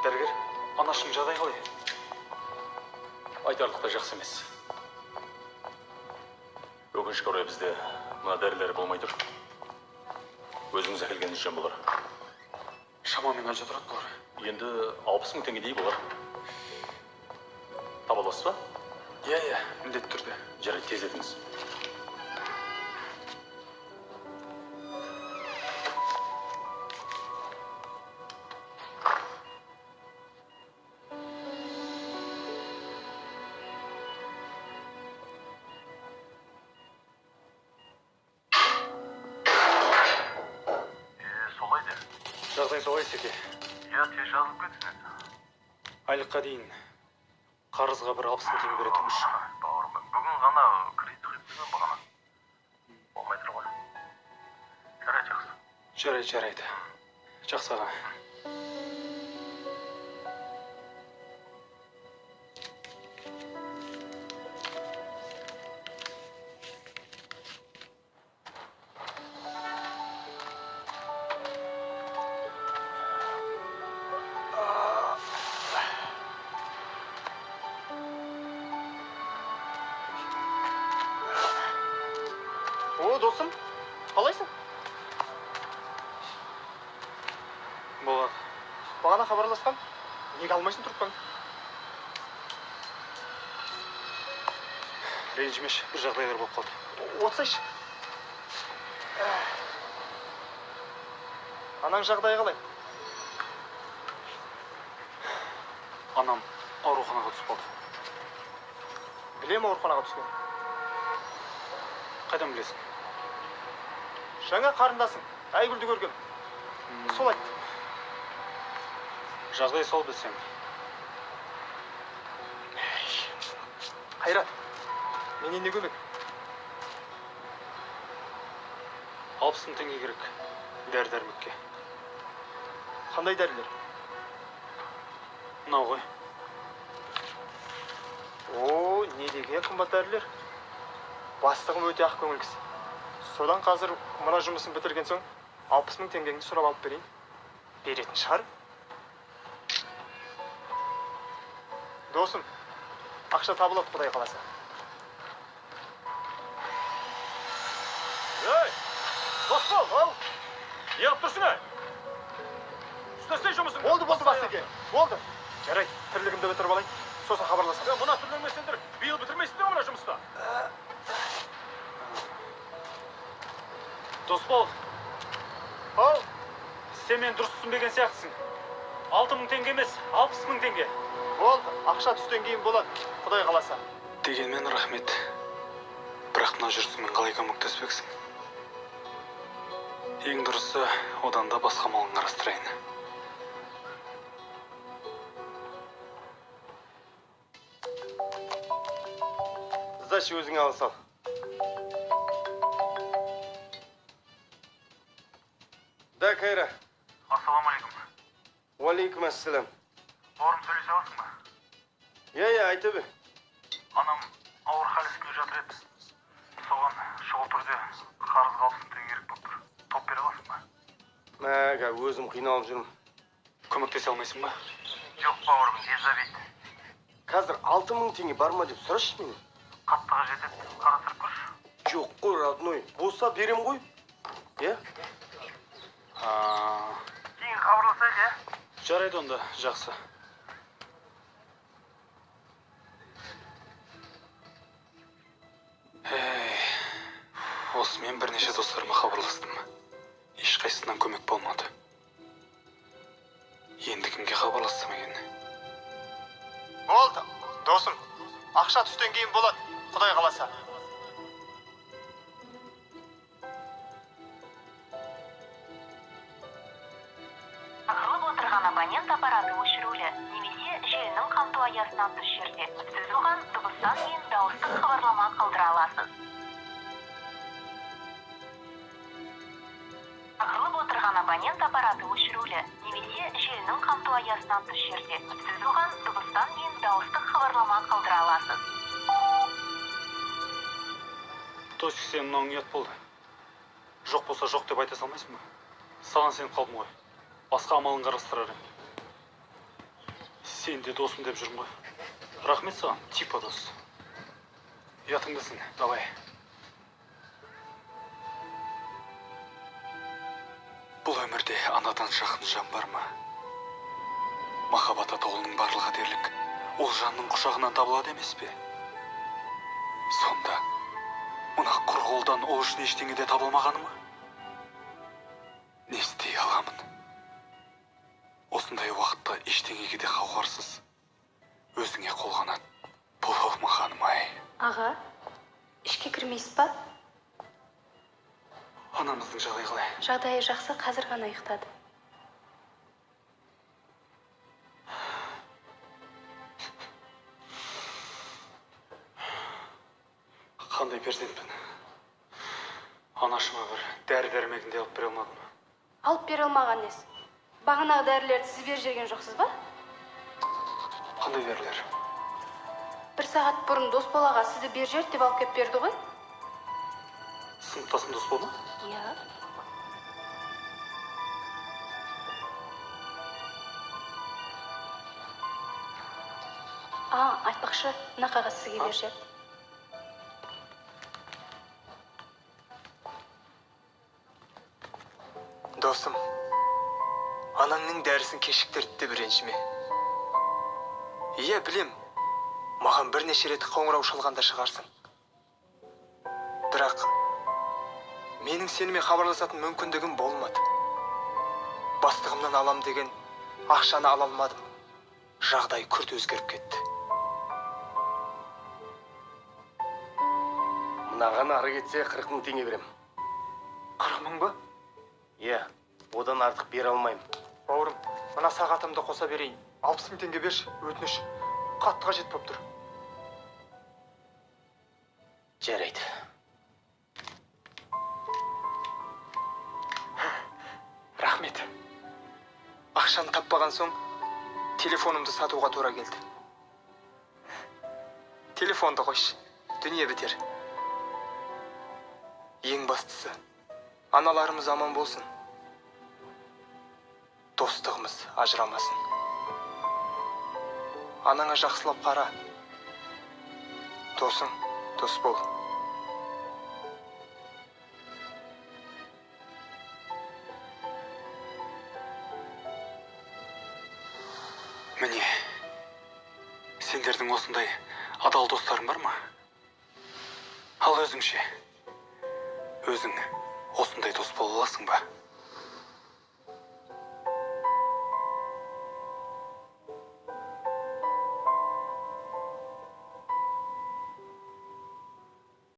Дәрігер, анашының жағдайы қалай? Айтарлықтай жақсы емес. Өкінішке орай, бізде мына дәрілер болмай тұр. Өзіңіз әкелгеніңіз жөн болар. Шамамен қанша тұрады бұлар? Енді 60 000 теңгедей болар. Таба аласыз ба? Иә, міндетті түрде. Жарайды, тездетіңіз. Солай де. Жағдай солай, Секе. Иә, тез жазылып кетсін енді. Айлыққа дейін қарызға бір 60 000 теңге бере тұрыңызшы. Бауырым, бүгін ғана кредит құйып қойған бағана. Болмай тұр ғой. Жарайды, жақсы. Жарайды, жарайды. Жақсы, аға. О, досым, қалайсың? Болады. Бағана хабарласқам. Неге алмайсың трубканы? Ренжімеші, бір жағдайлар болып қалды. Отырсайшы. Анаң жағдайы қалай? Анам ауруханаға түсіп қалды. Білем ауруханаға түскен. Қайдан білесің? Жаңа қарындасың, Айгүлді көргем. Сол айтты. Жағдай сол, білсең. Қайрат, менен не көмек? 60 000 теңге керек дәрі дәрмекке. Қандай дәрілер? Мынау ғой. О, не деген қымбат дәрілер. Бастығым өте ақ көңіл кісі. Содан қазір мына жұмысын бітірген соң 60 000 теңгеңді сұрап алып берейін. Беретін шығар. Досым, ақша табылады, құдай қаласа. Ей, Досбол, Ау, не қылып тұрсың, ей? Істесей жұмысыңды. Болды, болды, басеке. Болды. Жарайды, тірлігімді бітіріп алайын. Сосын хабарласамын. Е, мына түрлермен сендер биыл бітірмейсіңдер ғой мына жұмысты. Досбол, Ау, сен мені дұрыс түсінбеген сияқтысың. 6000 теңге емес, 60 000 теңге. Болды. Ақша түстен кейін болады, құдай қаласа. Дегенмен рахмет. Бірақ мына жүрісіңмен қалай көмектеспексің? Ең дұрысы, одан да басқа амалын қарастырайын. Сдача өзіңе ала сал. Да, Кайра. Ассалаумағалейкум. Уалейкум ассалам. Бауырым, сөйлесе аласың ба? Иә, айта бер. Анам ауыр хал үстінде жатыр еді. Соған шұғыл түрде қарызға 60 000 теңге керек болып тұр. Тауып бере аласың ба? Мәға, өзім қиналып жүрмін. Көмектесе алмайсың ба? Жоқ, бауырым, не забейді. Қазір 6000 теңге бар ма деп сұрашы менен. Қатты қажет еді, қарастырып көрші. Жоқ қой, родной. Болса берем ғой. Иә? А, Кейін хабарласайық, иә? жарайды онда, жақсы. Эй, осымен бірнеше достарыма хабарластым. Ешқайсысынан көмек болмады. Енді кімге хабарлассам екен? Болды, досым. Ақша түстен кейін болады, құдай қаласа. Шақырылып отырған абонент аппараты өшірулі немесе желінің қамту аясынан тыс жерде. Сіз оған дыбыстан кейін дауыстық хабарлама қалдыра аласыз. Шақырылып отырған абонент аппараты өшірулі немесе желінің қамту аясынан тыс жерде. Сіз оған дыбыстан кейін дауыстық хабарлама қалдыра аласыз. Тосик, сен мынауың ұят болды. Жоқ болса жоқ деп айта салмайсың ба? Саған сеніп қалдым ғой. Басқа амалын қарастырар едім. Сен де досым деп жүрмін ғой. Рахмет саған, типа дос. Ұятыңдысың, давай. Бұл өмірде анадан жақын жан бар ма? Махаббат атаулының барлығы дерлік ол жанның құшағынан табылады емес пе? Сонда мына құр қолдан ол үшін ештеңе де табылмағаны ма? Не істей аламын? Осындай уақытта ештеңеге де қауқарсыз, өзіңе қолғанат бола алмағаным ай. Аға, ішке кірмейсіз ба? Анамыздың жағдайы қалай? Жағдайы жақсы, қазір ғана ұйықтады. Қандай перзентпін? Анашыма бір дәрі дәрмегін де алып бере алмадым. Алып бере алмаған несі? Бағанағы дәрілерді сіз беріп жіберген жоқсыз ба? Қандай дәрілер? Бір сағат бұрын Досбол аға сізді бер жіберді деп алып келіп берді ғой. Сыныптасым Досбол ма? Иә. А, айтпақшы, мына қағаз сізге беріп жіберді. Досым, анаңның дәрісін кешіктірді деп ренжіме. Иә, білем, маған бірнеше рет қоңырау шалған да шығарсың. Бірақ менің сенімен хабарласатын мүмкіндігім болмады. Бастығымнан алам деген ақшаны ала алмадым. Жағдай күрт өзгеріп кетті. Мынаған ары кетсе 40 000 теңге берем. 40 000 ба? Иә, одан артық бере алмаймын. Бауырым, мына сағатымды қоса берейін. 60 000 теңге берші, өтініш. Қатты қажет болып тұр. Жарайды. Рахмет. Ақшаны таппаған соң телефонымды сатуға тура келді. Телефонды қойшы, дүние бітер. Ең бастысы, аналарымыз аман болсын. Достығымыз ажырамасын. Анаңа жақсылап қара. Досың, дос бол. Міне, сендердің осындай адал достарың бар ма? Ал өзің ше? Өзің осындай дос бола аласың ба?